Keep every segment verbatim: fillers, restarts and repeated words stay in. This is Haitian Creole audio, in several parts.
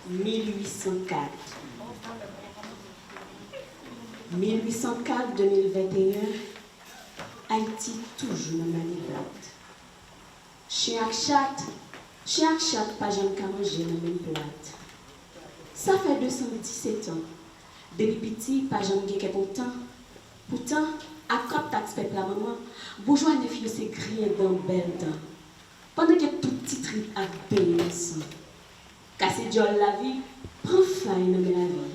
Mil uit san kat. Mil uit san kat, de mil venteyen, Ayiti toujou nan malibat. Chen ak chat, chen ak chat pa janm ka manje nan menm plat. Sa fè de san disèt an. Depi piti, pa janm gen kè kontan. Poutan, ak kòb taks pèp la manman, boujwa nèf yo se griyen dan bèl dan. Pandan ke tout ti trip ap benyen nan san. Kase dyòl lavi, pran fay nan men lavi.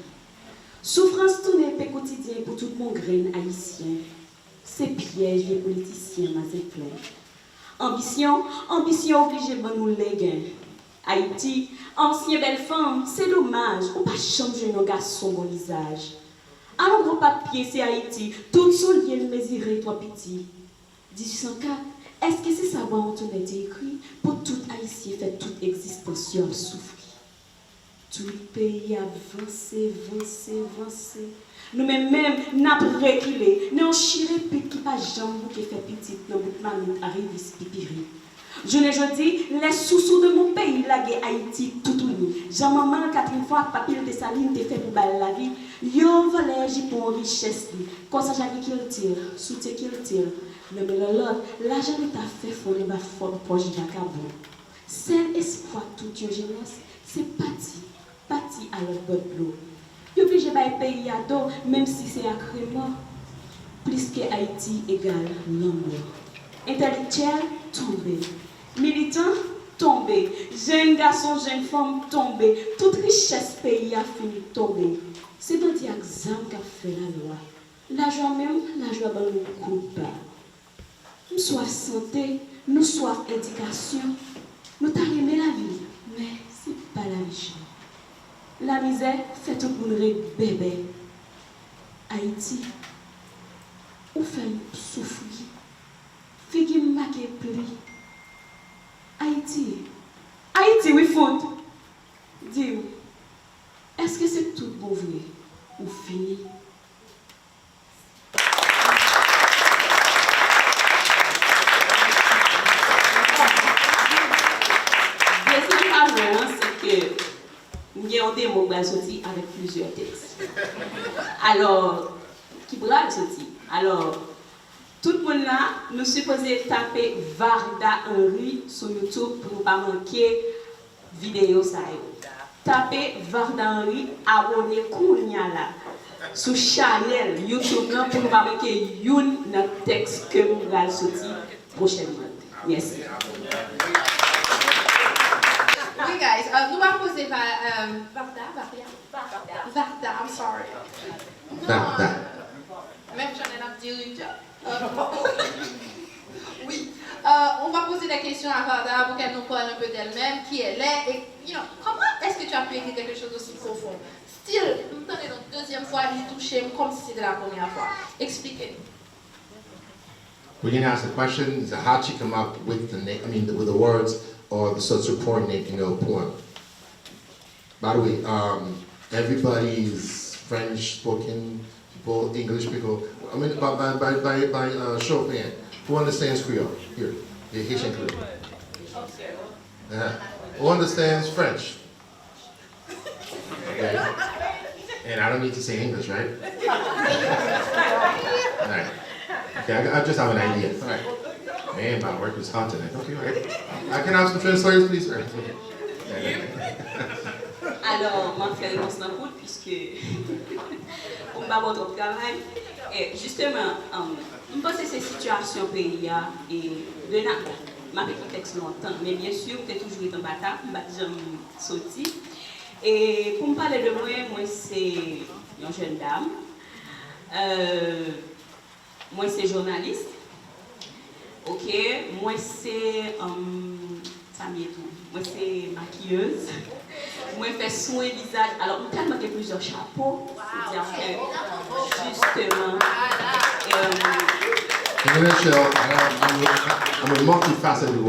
Soufrans tounen pen kotidyen pou tout bon grenn ayisyen. Se pyèj vye politisyen mazenklè. Anbisyon, anbisyon oblije ban nou legen. Ayiti, ansyen bèl fanm, se domaj, ou pa janm jwenn yon gason bon lizaj. Alon gwo papye, se Ayiti, tout soulye l mezire twò piti. Dizuit san kat, èske se sa Bwa Antoinette te ekri pou tout Ayisyen fè tout egzistans yo ap soufri? Tout peyi ap vanse, vanse, vanse. Nou menm menm, n ap rekile nan yon chirepit ki pa janm bouke fè pitit nan bout mamit arivis pipiri. Jounen jodi, lè sousou de mon peyi lage Ayiti toutouni, jan manman l Catherine Foy ak papi l Desalin te fè pou ba l lavi, yo vòlè jipon richès li, kòsaj agrikilti l, soutyen kilti l, nan men lòlòt, lajan Leta fè fon anba fò pòch vakabon. Sèl espwa tout yon jenès, se pati, pati a lòt bò dlo. Yo blije bay peyi a do, menm si se ak remò. Plis ke Ayiti egal lanmò. Entèlektyèl tonbe. Militan tonbe. Jenn gason, jenn fanm tonbe. Tout richès peyi a fini tonbe. Se bandi ak zam k ap fè lalwa. Lajwa menm, lajwa ban nou kout ba. M swaf sante, nou swaf edikasyon. Nou ta renmen lavi, men se pa lavi chè. Lamizè fè tout moun ret bèbè. Ayiti, ou fè m soufri. Figi m make pli. Ayiti, Ayiti, wi fout! Di m, èske se tout bon vre ou fini? Dezyèm pa mwen an, se ke m gen yon demo k pral soti avèk plizyè tèks. Alò, ki pral soti. Alò, tout moun la, nou sipoze tape Varda Henry sou YouTube pou nou pa manke videyo sa yo. Tape Varda Henry, abòne kounya la sou chanèl YouTube lan pou nou pa manke youn nan tèks ke m pral soti pwochènman. Mèsi. Wi, guys, euh, nou va poze va, euh, Varda, Varda, Varda, I'm sorry. Varda. Menm jan n ap diri. Oui. Euh, on va poser des questions à Varda pour qu'elle nous parle un peu d'elle-même, qui elle est, et, you know, comment est-ce que tu as pu écrire quelque chose aussi profond? Still, m tande l yon dezyèm fwa, li touche m kòmsi se te la premyè fwa. Eksplike nou. We didn't ask the question, is how she come up with the name, I mean, with the words or the such supporting it in her poem. By the way, um, everybody is French spoken people, English people. I mean, by, by, by, by, by uh, show of hand, who understands Creole here? The Haitian Creole. Uh-huh. Who understands French? Okay. And I don't need to say English, right? All right. Okay, I, I just have an idea. All right. Man, my work is hot tonight. Okay, all right. Uh, can I have some translators, please? All right. Okay. Alò, m ap fè repons lan kout, piske pou m pa ba w twòp travay. E, jisteman, um, m panse se sitiyasyon peyi a, e, de na, m ap ekri tèks lontan, men byen si, m te toujou ret anba tab, m pa t janm soti. E pou m pale de mwen, mwen se yon jèn dam. Euh, mwen se jounalis. Ok, mwen se, um, sa m ye tou. Mwen se makiyez. Mwen fè swen vizaj. Alò, m tèlman gen plizyè chapo. Sètadi ke, jisteman, um, In a nutshell, I'm, I'm, I'm a multifaceted